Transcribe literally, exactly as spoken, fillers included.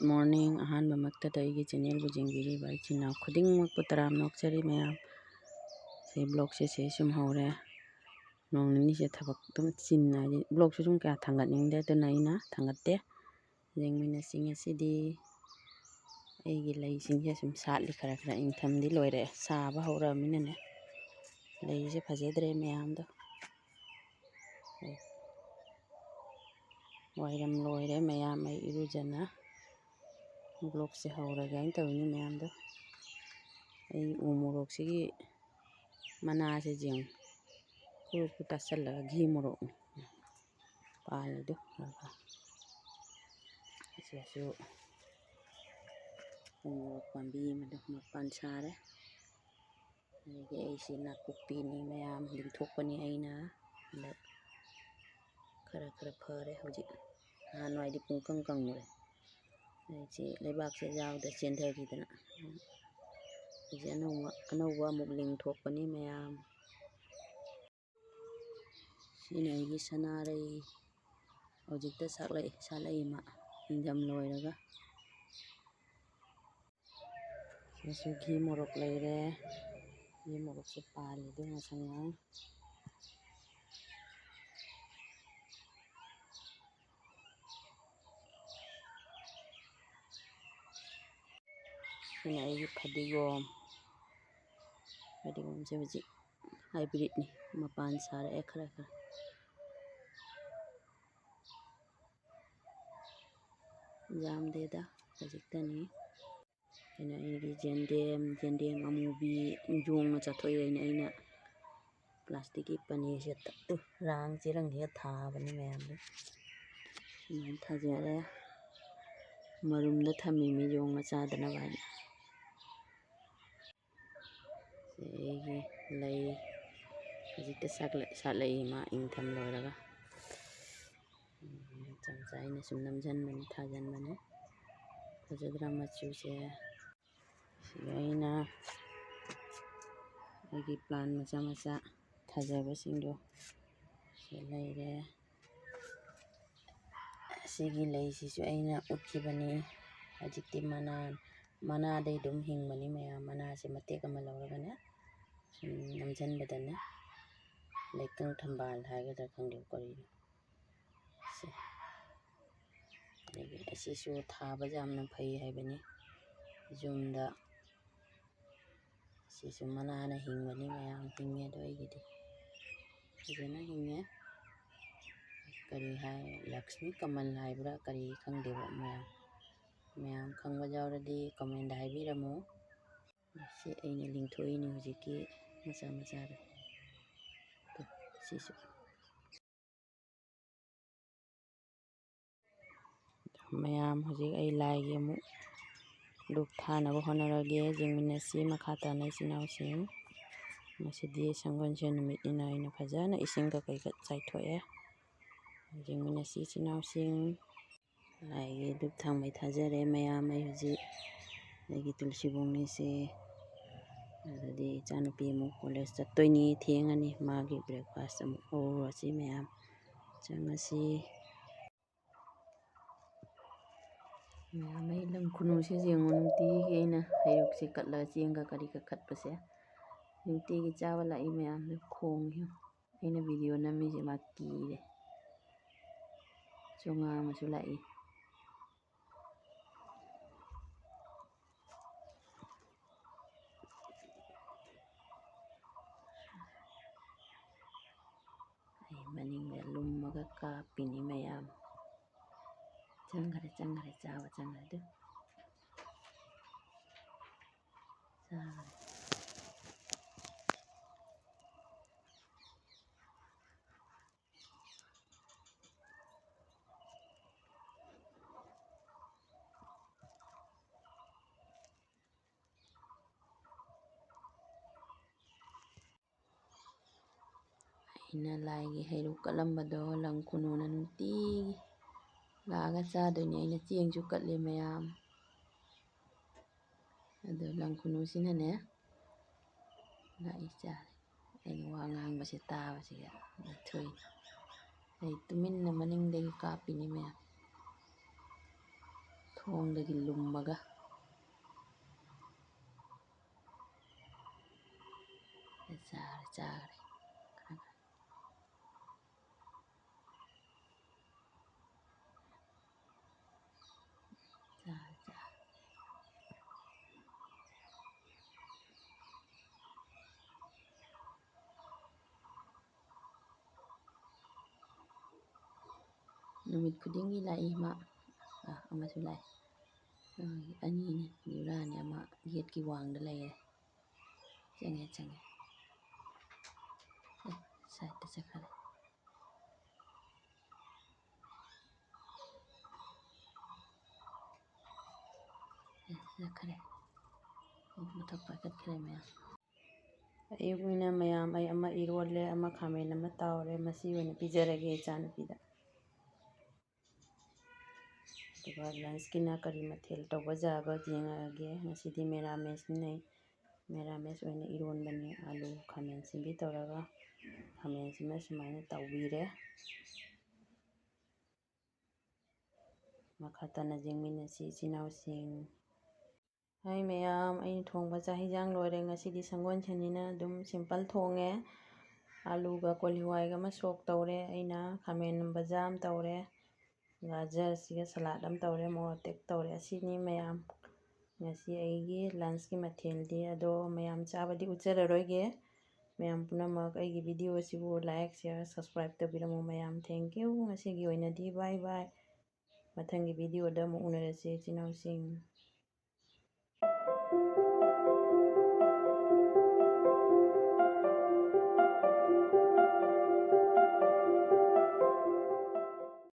Morning, ꯑꯍꯥꯟꯕꯃꯛꯇꯗ ꯑꯩꯒꯤ channelꯕꯨ ꯌꯦꯡꯕꯤꯔꯤꯕ ꯏꯆꯤꯟ ꯏꯅꯥꯎ ꯈꯨꯗꯤꯡꯃꯛꯄꯨ ꯇꯔꯥꯝꯅ ꯑꯣꯛꯆꯔꯤ ꯃꯌꯥꯝ꯫ ꯁꯤ vlogꯁꯦ ꯁꯤ ꯁꯨꯝ ꯍꯧꯔꯦ꯫ ꯅꯣꯡ ꯅꯤꯅꯤꯁꯦ ꯊꯕꯛ ꯑꯗꯨꯝ ꯆꯤꯟꯅ, ꯍꯥꯏꯗꯤ vlogꯁꯨ ꯁꯨꯝ ꯀꯌꯥ ꯊꯥꯡꯒꯠꯅꯤꯡꯗꯦ, ꯑꯗꯨꯅ ꯑꯩꯅ ꯊꯥꯡꯒꯠꯇꯦ꯫ ꯌꯦꯡꯃꯤꯟꯅꯁꯤ ꯉꯁꯤꯗꯤ꯫ ꯑꯩꯒꯤ ꯂꯩꯁꯤꯡꯁꯦ ꯁꯨꯝ ꯁꯥꯠꯂꯤ ꯈꯔ ꯈꯔ, ꯏꯪꯊꯝꯗꯤ ꯂꯣꯏꯔꯦ, ꯁꯥꯕ ꯍꯧꯔꯛꯑꯃꯤꯅꯅꯦ꯫ ꯂꯩꯁꯦ ꯐꯖꯗ꯭ꯔꯦ ꯃꯌꯥꯝꯗꯣ꯫ ꯋꯥꯏꯔꯝ ꯂꯣꯏꯔꯦ ꯃꯌꯥꯝ, ꯑꯩ ꯏꯔꯨꯖꯅ vlogꯁꯦ ꯍꯧꯔꯒꯦ ꯍꯥꯏꯅ ꯇꯧꯔꯤꯅꯤ ꯃꯌꯥꯝꯗꯣ꯫ ꯑꯩ ꯎ ꯃꯣꯔꯣꯛꯁꯤꯒꯤ ꯃꯅꯥꯁꯦ ꯌꯦꯡꯉꯨ, ꯀꯨ ꯀꯨ ꯇꯥꯁꯜꯂꯒ ꯘꯤ ꯃꯣꯔꯣꯛꯅꯤ ꯄꯥꯜꯂꯤꯗꯣ꯫ ꯑꯁꯤꯁꯨ ꯎ ꯃꯣꯔꯣꯛ ꯄꯥꯝꯕꯤ ꯑꯃꯗꯣ ꯃꯄꯥꯟ ꯁꯥꯔꯦ꯫ ꯑꯗꯒꯤ ꯑꯩꯁꯤ ꯅꯥꯀꯨꯞꯄꯤꯅꯤ ꯃꯌꯥꯝ ꯂꯤꯡꯊꯣꯛꯄꯅꯤ ꯑꯩꯅ꯫ ꯍꯟꯗꯛ ꯈꯔ ꯈꯔ ꯐꯔꯦ ꯍꯧꯖꯤꯛ꯫ ꯅꯍꯥꯟꯋꯥꯏꯗꯤ ꯄꯨꯡꯀꯪ ꯀꯪꯉꯨꯔꯦ꯫ ꯑꯩꯁꯤ ꯂꯩꯕꯥꯛꯁꯦ ꯌꯥꯎꯗ ꯆꯦꯟꯊꯈꯤꯗꯅ꯫ ꯍꯧꯖꯤꯛ ꯑꯅꯧꯕ, ꯑꯅꯧꯕ ꯑꯃꯨꯛ ꯂꯤꯡꯊꯣꯛꯄꯅꯤ ꯃꯌꯥꯝ꯫ ꯁꯤꯅ ꯑꯩꯒꯤ ꯁꯅꯥꯔꯩ꯫ ꯍꯧꯖꯤꯛꯇ ꯁꯥꯠꯂꯛꯏ, ꯁꯥꯠꯂꯛꯏ ꯃꯥ, ꯏꯪꯊꯝ ꯂꯣꯏꯔꯒ꯫ ꯁꯤꯁꯨ ꯘꯤ ꯃꯣꯔꯣꯛ ꯂꯩꯔꯦ꯫ ꯘꯤ ꯃꯣꯔꯣꯛꯁꯦ ꯄꯥꯜꯂꯤꯗꯣ ꯉꯁꯪ ꯉꯥꯡ꯫ ꯁꯤꯅ ꯑꯩꯒꯤ ꯐꯗꯤꯒꯣꯝ꯫ ꯐꯗꯤꯒꯣꯝꯁꯦ ꯍꯧꯖꯤꯛ hybridꯅꯤ, ꯃꯄꯥꯟ ꯁꯥꯔꯛꯑꯦ ꯈꯔ ꯈꯔ꯫ ꯌꯥꯝꯗꯦꯗ, ꯈꯖꯤꯛꯇꯅꯤ꯫ ꯑꯩꯅ ꯑꯩꯒꯤ ꯌꯦꯟꯗꯦꯝ, ꯌꯦꯟꯗꯦꯝ ꯑꯃꯨꯕꯤ ꯌꯣꯡꯅ ꯆꯥꯊꯣꯛꯏ꯫ ꯑꯩꯅ, ꯑꯩꯅ plasticꯀꯤ ꯄꯅꯤꯔꯁꯦ ꯇꯛ-, ꯇꯨ, ꯔꯥꯡ ꯆꯦꯔꯪꯁꯤꯗ ꯊꯥꯕꯅꯤ ꯃꯌꯥꯝꯗꯣ꯫ ꯁꯨꯃꯥꯏꯅ ꯊꯥꯖꯔꯦ꯫ ꯃꯔꯨꯝꯗ ꯊꯝꯃꯤꯃꯤ ꯌꯣꯡꯅ ꯆꯥꯗꯅꯕ ꯍꯥꯏꯅ꯫ ꯁꯤ ꯑꯩꯒꯤ ꯂꯩ ꯍꯧꯖꯤꯛꯇ ꯁꯥꯠꯂ-, ꯁꯥꯠꯂꯛꯏ ꯃꯥ ꯏꯪꯊꯝ ꯂꯣꯏꯔꯒ꯫ ꯆꯝꯆꯥ ꯑꯩꯅ ꯁꯨꯝ ꯅꯝꯖꯟꯕꯅꯤ, ꯊꯥꯖꯟꯕꯅꯤ꯫ ꯐꯖꯗ꯭ꯔꯥ ꯃꯆꯨꯁꯦ? ꯁꯤꯒ ꯑꯩꯅ ꯑꯩꯒꯤ plant ꯃꯆꯥ ꯃꯆꯥ ꯊꯥꯖꯕꯁꯤꯡꯗꯣ ꯁꯤ ꯂꯩꯔꯦ꯫ ꯁꯤꯒꯤ ꯂꯩꯁꯤꯁꯨ ꯑꯩꯅ ꯎꯠꯈꯤꯕꯅꯤ꯫ ꯍꯧꯖꯤꯛꯇꯤ ꯃꯅꯥ, ꯃꯅꯥꯗꯩ ꯑꯗꯨꯝ ꯍꯤꯡꯕꯅꯤ ꯃꯌꯥꯝ꯫ ꯃꯅꯥꯁꯦ ꯃꯇꯦꯛ ꯑꯃ ꯂꯧꯔꯒꯅꯦ, ꯁꯨꯝ ꯅꯝꯁꯤꯟꯕꯗꯅꯦ, ꯂꯩꯀꯪ ꯊꯝꯕꯥꯜ ꯍꯥꯏꯒꯗ꯭ꯔꯥ ꯈꯪꯗꯦ, ꯀꯔꯤꯅꯣ ꯁꯦ꯫ ꯑꯗꯒꯤ ꯑꯁꯤꯁꯨ ꯊꯥꯕꯁꯦ ꯌꯥꯝꯅ ꯐꯩ ꯍꯥꯏꯕꯅꯤ ꯌꯨꯝꯗ꯫ ꯁꯤꯁꯨ ꯃꯅꯥꯅ ꯍꯤꯡꯕꯅꯤ ꯃꯌꯥꯝ, ꯍꯤꯡꯉꯦ ꯑꯗꯣ ꯑꯩꯒꯤꯗꯤ ꯐꯖꯅ ꯍꯤꯡꯉꯦ꯫ ꯀꯔꯤ ꯍꯥꯏ, ꯂꯛꯁꯃꯤ ꯀꯃꯜ ꯍꯥꯏꯕ꯭ꯔꯥ ꯀꯔꯤ ꯈꯪꯗꯦꯕ ꯃꯌꯥꯝ꯫ ꯃꯌꯥꯝ ꯈꯪꯕ ꯌꯥꯎꯔꯗꯤ comment ꯍꯥꯏꯕꯤꯔꯝꯃꯨ꯫ ꯁꯤ ꯑꯩꯅ ꯂꯤꯡꯊꯣꯛꯏꯅꯤ ꯍꯧꯖꯤꯛꯀꯤ ꯃꯆꯥ ꯃꯆꯥꯗꯣ꯫ ꯇꯨ, ꯁꯤꯁꯨ꯫ ꯃꯌꯥꯝ, ꯍꯧꯖꯤꯛ ꯑꯩ ꯂꯥꯏꯒꯤ ꯑꯃꯨꯛ ꯙꯨꯞ ꯊꯥꯅꯕ ꯍꯣꯠꯅꯔꯒꯦ꯫ ꯌꯦꯡꯃꯤꯟꯅꯁꯤ ꯃꯈꯥ ꯇꯥꯅ ꯏꯆꯤꯟ ꯏꯅꯥꯎꯁꯤꯡ꯫ ꯉꯁꯤꯗꯤ ꯁꯪꯒꯣꯜꯁꯦꯟ ꯅꯨꯃꯤꯠꯅꯤꯅ ꯑꯩꯅ ꯐꯖꯅ ꯏꯁꯤꯡ ꯀꯩꯀꯩꯒ ꯆꯥꯏꯊꯣꯛꯑꯦ꯫ ꯌꯦꯡꯃꯤꯟꯅꯁꯤ ꯏꯆꯤꯟ ꯏꯅꯥꯎꯁꯤꯡ꯫ ꯂꯥꯏꯒꯤ ꯙꯨꯞ ꯊꯥꯡꯃꯩ ꯊꯥꯖꯔꯦ ꯃꯌꯥꯝ꯫ ꯑꯩ ꯍꯧꯖꯤꯛ ꯑꯩꯒꯤ ꯇꯨꯜꯁꯤꯕꯣꯡꯅꯤꯁꯦ꯫ ꯑꯗꯨꯗꯤ ꯏꯆꯥꯅꯨꯄꯤ ꯑꯃꯨꯛ college ꯆꯠꯇꯣꯏꯅꯤ, ꯊꯦꯡꯉꯅꯤ꯫ ꯃꯥꯒꯤ breakfast ꯑꯃꯨꯛ ꯍꯧꯔꯨꯔꯁꯤ ꯃꯌꯥꯝ꯫ ꯆꯪꯉꯁꯤ꯫ ꯃꯌꯥꯝ, ꯑꯩ ꯂꯪ ꯈꯨꯅꯨꯁꯦ ꯌꯦꯡꯉꯨ, ꯅꯨꯡꯇꯤꯒꯤ ꯑꯩꯅ ꯍꯩꯔꯨꯛꯁꯦ ꯀꯠꯂꯒ ꯆꯦꯡꯒ ꯀꯔꯤꯒ ꯀꯠꯄꯁꯦ ꯅꯨꯡꯇꯤꯒꯤ ꯆꯥꯕ ꯂꯥꯛꯏ ꯃꯌꯥꯝ꯫ ꯈꯣꯡꯉꯤ꯫ ꯑꯩꯅ video ꯅꯝꯃꯤꯁꯦ ꯃꯥ ꯀꯤꯔꯦ꯫ ꯆꯣꯉꯥ ꯑꯃꯁꯨ ꯂꯥꯛꯏ꯫ ꯑꯩ ꯃꯅꯤꯡꯗ ꯂꯨꯝꯃꯒ ꯀꯥꯞꯄꯤꯅꯤ ꯃꯌꯥꯝ꯫ ꯆꯪꯈꯔꯦ, ꯆꯪꯈꯔꯦ, ꯆꯥꯕ ꯆꯪꯈꯔꯦ꯫ ꯑꯗꯨ ꯆꯥꯈꯔꯦ꯫ ꯑꯩꯅ ꯂꯥꯏꯒꯤ ꯍꯩꯔꯨꯛ ꯀꯠꯂꯝꯕꯗꯣ ꯂꯪ ꯈꯨꯅꯨꯅ ꯅꯨꯡꯇꯤꯒꯤ ꯂꯥꯛꯑꯒ ꯆꯥꯗꯣꯏꯅꯦ꯫ ꯑꯩꯅ ꯆꯦꯡꯁꯨ ꯀꯠꯂꯤ ꯃꯌꯥꯝ꯫ ꯑꯗꯨ ꯂꯪ ꯈꯨꯅꯨꯁꯤꯅꯅꯦ, ꯂꯥꯛꯏ ꯆꯥꯔꯦ꯫ ꯑꯩꯅ ꯋꯥ ꯉꯥꯡꯕꯁꯦ ꯇꯥꯕꯁꯤꯒ ꯊꯣꯛꯏ꯫ ꯑꯩ ꯇꯨꯃꯤꯟꯅ ꯃꯅꯤꯡꯗꯒꯤ ꯀꯥꯞꯄꯤꯅꯤ ꯃꯌꯥꯝ꯫ ꯈꯣꯡꯗꯒꯤ ꯂꯨꯝꯃꯒ꯫ ꯆꯥꯔꯦ, ꯆꯥꯔꯦ꯫ ꯆꯥꯔꯦ, ꯆꯥꯔꯦ꯫ ꯅꯨꯃꯤꯠ ꯈꯨꯗꯤꯡꯒꯤ ꯂꯥꯛꯏ ꯃꯥ꯫ ꯑꯥ, ꯑꯃꯁꯨ ꯂꯥꯛꯏ꯫ ꯑꯥ, ꯑꯅꯤꯅꯤ, ꯌꯨꯔꯥꯅꯤ, ꯑꯃ ꯒꯦꯠꯀꯤ ꯋꯥꯡꯗ ꯂꯩꯔꯦ꯫ ꯆꯪꯉꯦ, ꯆꯪꯉꯦ꯫ ꯑꯦ, ꯁꯥꯏꯠꯇ ꯆꯠꯈ꯭ꯔꯦ꯫ ꯑꯦ, ꯆꯠꯈ꯭ꯔꯦ꯫ ꯑꯣ, ꯃꯊꯛ ꯄꯥꯏꯈꯠꯈ꯭ꯔꯦ ꯃꯌꯥꯝ꯫ ꯑꯌꯨꯛꯅꯤꯅ ꯃꯌꯥꯝ, ꯑꯩ ꯑꯃ ꯏꯔꯣꯜꯂꯦ, ꯑꯃ ꯈꯥꯃꯦꯟ ꯑꯃ ꯇꯥꯎꯔꯦ, ꯃꯁꯤ ꯑꯣꯏꯅ ꯄꯤꯖꯔꯒꯦ ꯏꯆꯥꯅꯨꯄꯤꯗ꯫ ꯑꯗꯨꯒ lunchꯀꯤꯅ ꯀꯔꯤ ꯃꯊꯦꯜ ꯇꯧꯕ ꯌꯥꯕ ꯌꯦꯡꯉꯛꯑꯒꯦ꯫ ꯉꯁꯤꯗꯤ ꯃꯦꯔꯥꯃꯦꯁꯅꯤꯅ ꯃꯦꯔꯥꯃꯦꯁ ꯑꯣꯏꯅ ꯏꯔꯣꯟꯕꯅꯤ, ꯑꯂꯨ ꯈꯥꯃꯦꯟ ꯑꯁꯤꯟꯕꯤ ꯇꯧꯔꯒ ꯈꯥꯃꯦꯟꯁꯤꯃ ꯁꯨꯃꯥꯏꯅ ꯇꯥꯎꯕꯤꯔꯦ꯫ ꯃꯈꯥ ꯇꯥꯅ ꯌꯦꯡꯃꯤꯟꯅꯁꯤ ꯏꯆꯤꯟ ꯏꯅꯥꯎꯁꯤꯡ꯫ ꯍꯥꯏ ꯃꯌꯥꯝ, ꯑꯩꯅ ꯊꯣꯡꯕ ꯆꯥꯛ ꯍꯤꯟꯖꯥꯡ ꯂꯣꯏꯔꯦ꯫ ꯉꯁꯤꯗꯤ ꯁꯪꯒꯣꯜ ꯁꯦꯟꯅꯤꯅ ꯑꯗꯨꯝ simple ꯊꯣꯡꯉꯦ꯫ ꯑꯂꯨꯒ ꯀꯣꯂꯤ ꯍꯋꯥꯏꯒ ꯑꯃ ꯁꯣꯛ ꯇꯧꯔꯦ꯫ ꯑꯩꯅ ꯈꯥꯃꯦꯟ ꯕꯖꯥ ꯑꯃ ꯇꯧꯔꯦ꯫ ꯒꯥꯖꯔꯁꯤꯒ salad ꯑꯃ ꯇꯧꯔꯦ꯫ ꯃꯣꯔꯣꯛ ꯑꯇꯦꯛꯄ ꯇꯧꯔꯦ꯫ ꯑꯁꯤꯅꯤ ꯃꯌꯥꯝ ꯉꯁꯤ ꯑꯩꯒꯤ lunchꯀꯤ ꯃꯊꯦꯜꯗꯤ꯫ ꯑꯗꯣ ꯃꯌꯥꯝ ꯆꯥꯕꯗꯤ ꯎꯠꯆꯔꯔꯣꯏꯒꯦ꯫ ꯃꯌꯥꯝ ꯄꯨꯝꯅꯃꯛ ꯑꯩꯒꯤ video ꯑꯁꯤꯕꯨ like, share, subscribe ꯇꯧꯕꯤꯔꯝꯃꯨ ꯃꯌꯥꯝ꯫ Thank you꯫ ꯉꯁꯤꯒꯤ ꯑꯣꯏꯅꯗꯤ bye bye꯫ ꯃꯊꯪꯒꯤ videoꯗ ꯑꯃꯨꯛ ꯎꯅꯔꯁꯤ ꯏꯆꯤꯟ ꯏꯅꯥꯎꯁꯤꯡ꯫